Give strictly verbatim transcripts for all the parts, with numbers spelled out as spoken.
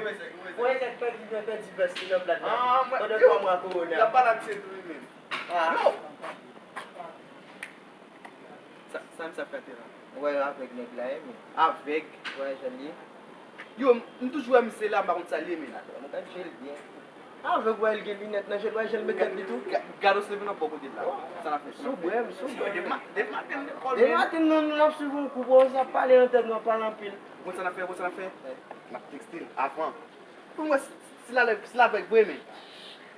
Mwen, sa k pèdi, mwen pèdi vès li nan plat la. Ah, mwen, pandan yo, twa mwa kowona. Y ap pale ak misye tou li menm. Ah. Yo! Sa, sa misye ap fè atè la? Ou wè avèg nèg la, wi, men. Avèg? Ou wè jan l ye? Yo, m, m toujou wè misye la, m pa konn sa l ye, men. Mwen ka jwe l byen. Avèg, ou wè l gen linèt nan je l, ou wè jan l met tèt li tou. Ga-, gade w se vin nan bò kote l la. Sa n ap fè, sa n ap fè. Sou bwè, m sou bwè. Depi ma-, depi maten m te kòl. Depi maten, nou, nou ap swiv yon koup, sa ap pale nan tèt nou, ap pale anpil. Bon, sa n ap fè, bon, sa n ap fè. M ap tekste l avan. Pou m wè si, si l avèg, si l avèg vre, men.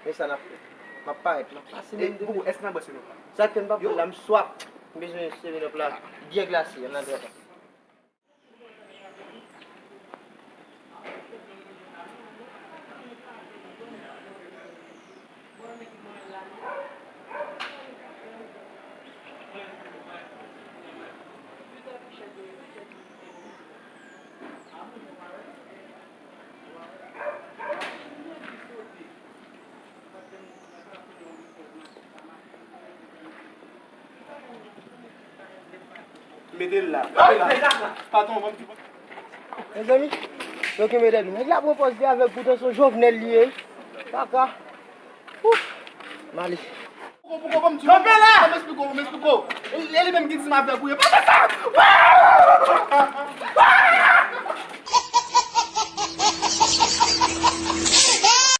Men sa n ap fè. M ap parèt, m ap pase menm depi. Boubou, èske n ap bwè seven up la? Sa k fè m p ap bwè l la, m swaf. M bezwen seven up la byen glase, ann al travay. Mete l la. Mete l la. Patwon, ban m ti. Mezanmi, yo kenbe tèt nou. Nèg la pran pòz li avèg, poutan se yon Jovenel li ye. Kaka. Ouf. M ale. Pouko, pouko, ban m di. Kanpe la! Ban m esplike w, ban m esplike w. E, e li menm ki di m avèg ou ye. Pa fè sa!